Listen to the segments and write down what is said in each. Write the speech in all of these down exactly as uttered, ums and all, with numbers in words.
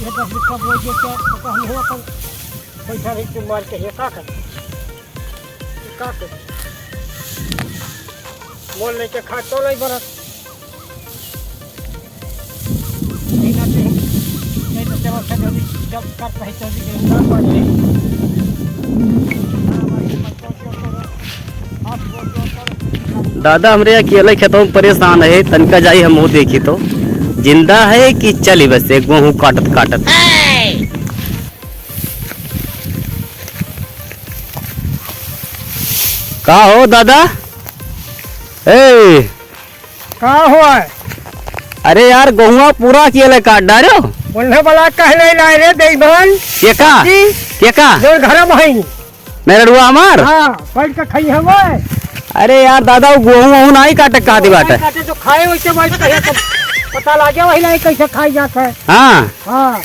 ये दस बीघा बोई के क्या पता हम हो अपन पैसा नहीं, तू मार के ये का कर, का कर, मोल लेके खा तो नहीं बनत। नहीं ना तो, नहीं तो चलो, चलो, चल, कर, कहीं चल, कहीं ना पड़े। दादा हमरे अकेले खेतों में परेशान है, तनिका जाई हम वो देखी तो जिंदा है कि चली बस एक गेहूं काटत काटत। का हो दादा? ए, का हुआ है? अरे यार, गेहुआ पूरा अकेले काट डारो। उन्हें बला कह नहीं लाए रे, देईबन। के का? जी। के का? जो घर में है। मेहररुआ हमार? हाँ, बैठ के खाई है वो। अरे यार दादा, वो गेहूं वहूं नहीं काटे, कहा दी बात है। काटे तो खाए वैसे बैठ के, तो पता लागे वही नहीं कैसे खाई जाता है। हाँ। हाँ।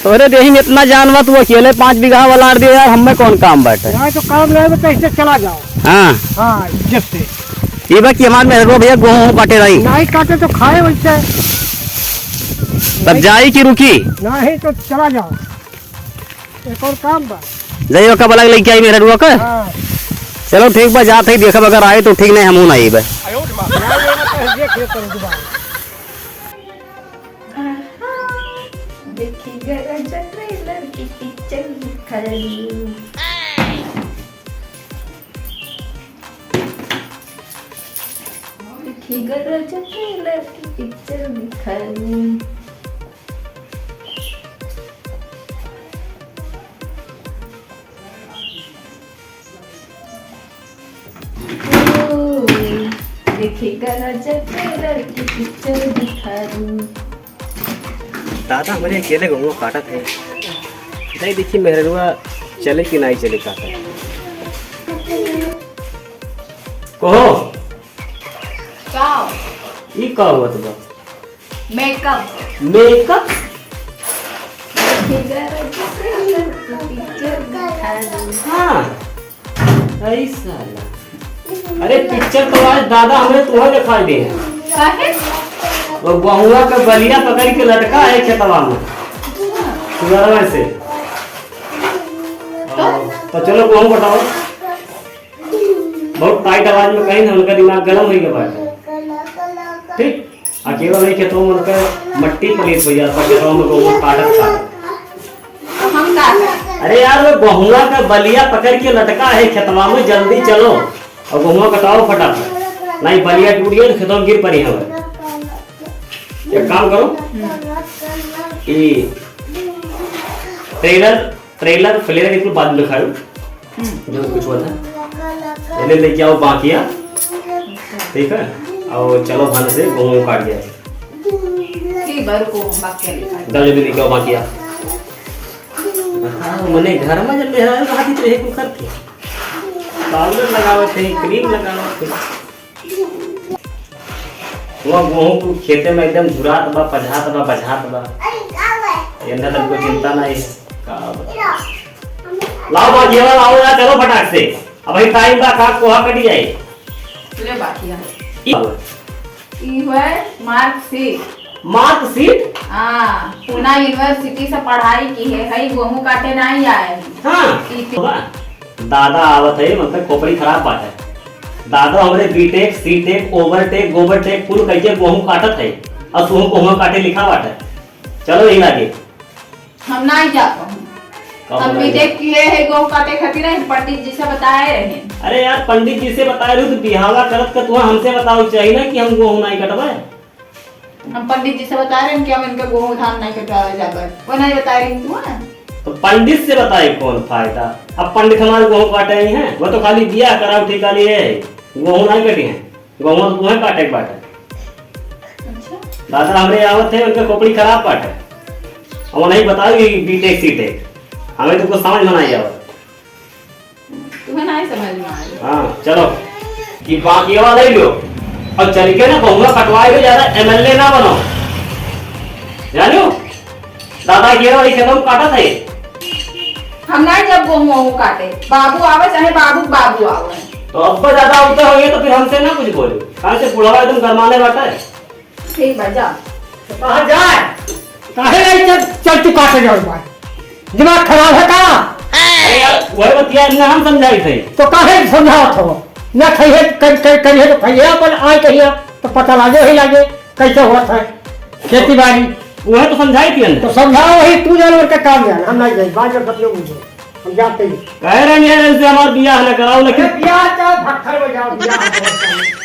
तोरे देही में इतना जानवर, तू अकेले पाँच बीघा वाला आड़ दिया यार, हमें कौन काम बाटे? यहाँ तो काम नहीं, तो ऐसे चला जाओ। हाँ। हाँ, जब से। ये बा कि हमार मेहररुआ भैया गेहूं काटे रही। नहीं काटे तो खाए वैसे। तब जाई कि रुकी? नहीं तो चला जाओ। एक और काम बा। जाइए, ओका बला के लेके आई मेहररुआ का। हाँ। चलो ठीक बा, जात है, देखब अगर आए तो ठीक, नहीं हमहू ना आइबे। ना, ये ना कहे, देख ले तुम दोबारा। देखी गरज ट्रेलर की पिक्चर दिखाई। देखी गरज ट्रेलर की पिक्चर दिखाई। ओ, देखी गरज ट्रेलर की पिक्चर दिखाई। दादा हमरे अकेले गेहुआ काटत है। नहीं देखी मेहररुआ चले कि नहीं चले काटत। कहो। का? ई का हुआ तुम? मेकअप। मेकअप? हाँ। ऐसा ना। अरे पिक्चर तो आज दादा हमरे तुम्हें दिखाई दे। काहे? वो बहुआ का बलिया पकड़ के लटका है खेतवा में। सुअरवा से। तो? तो चलो गेहूं कटाओ। बहुत टाइट आवाज में कहीं ना, उनका दिमाग गरम होइगा बाटे। ठीक? अकेला नहीं खेतों में उनका मट्टी पलीत हो जाता, खेतों में गेहूं काटत काटत। हम का करें? अरे यार, वो बहुआ का बलिया पकड़ के लटका है खेतवा में, जल्दी चलो और गेहुआ कटाओ फटाफट, नहीं बलिया टूट गया तो खेतों में गिर पड़ी है। एक काम करो, ये ट्रेलर, ट्रेलर, फ्लेयर के बाद में दिखाओ। हम्म। जो कुछ हुआ था। इन्हें लेके आओ बाकिया। ठीक है? और चलो भन से गेहूं काट गया। ठीक बा, रुको, हम बाकिया लेके आते हैं। दादा जल्दी लेके आओ बाकिया। बताओ, मने घर में जब मेहरारू रहती तो यही कुल करती। पाउडर लगावत है, क्रीम लगावत है। वह गेहूं कुल खेते में एकदम झुरात बा, पझात बा, बझात बा। एन्ने तक कोई चिंता नहीं है। का बा? लाओ बाकिया, लाओ यार, चलो फटाक से। अब भाई टाइम बा, का कोहा कटी जाए। ले बाकिया। ई बा। ई हुए मार्कशीट। मार्कशीट? हाँ, पूना यूनिवर्सिटी से पढ़ाई की है, हई गेहूं काटे नहीं आए हैं। हाँ। ई ते- वाह। दादा आवत है, मतलब खोपड़ी खराब बात है। दादा हमरे बीटेक, सीटेक, ओवरटेक, गोबरटेक कुल कइके गेहूं काटत है। और तुहू गेहूं काटे लिखा बाटे। चलो यही लागे। हम नहीं जात हूँ। का हम बोला बीटेक ये? किए हैं गेहूं काटे खातिर, हम पंडित जी से बताए रहे। अरे यार, पंडित जी से बताए रहे तो बिहावा करत का तुहा हमसे बताओ चाहिए ना कि हम गेहूं नहीं कटवाए। हम पंडित जी से बताए रहे कि हम इनका गेहूं धान नहीं कटवावे जाबे। वो नहीं बताए रहे तू, हाँ? तो पंडित से बताए कौन फायदा? अब पंडित हमारे गेहूं काटे ही हैं, वो तो खाली बिया कराओ ठेका लिए है, गेहूं नहीं कटी हैं, गेहूं तो तुम्हें काटे के बाटे। अच्छा। दादा हमरे आवत है, उनका खोपड़ी खराब बाटे। अब वो नहीं बताओ कि बीटेक सीटेक, हमें तो कुछ समझ में नहीं आवत। तुम्हें नहीं समझ में आई। हाँ, चलो। कि बाकिया ले लो। और चल के ना बहुआ कटवाए के ज्यादा एमएलए ना बनो। जानो? दादा ये वाली खेतों में काटा था ये। हम ना जब गेहूं वहूं काटे, बाबू आवे चाहे बाबू बाबू आवे। तो अब ज्यादा उतर हो गए तो फिर हमसे ना कुछ बोलो। कहाँ से बुढ़ावा एकदम गरमाने बैठा है। ठीक बा, जा। तो कहाँ जाए? काहे नहीं चल, चलती काटे जाओ भाई? दिमाग खराब है का? अरे यार, वही बतिया ना हम समझाई थे। तो काहे समझावत हो? ना खाइए, कर, कर, करिए तो खाइए, अपन आए कहिए तो पता लागे ही लागे कैसे होत है खेती बाड़ी। वह तो समझाई थी हमने। तो समझाओ वही, तू जानवर का काम जान, हम नहीं जाए, बात कर सब लोग मुझे, हम जाते ही। कह रहे हैं यार, इनसे हमारा बियाह न कराओ, लेकिन अरे बियाह चाहे भक्खर में जाओ, बियाह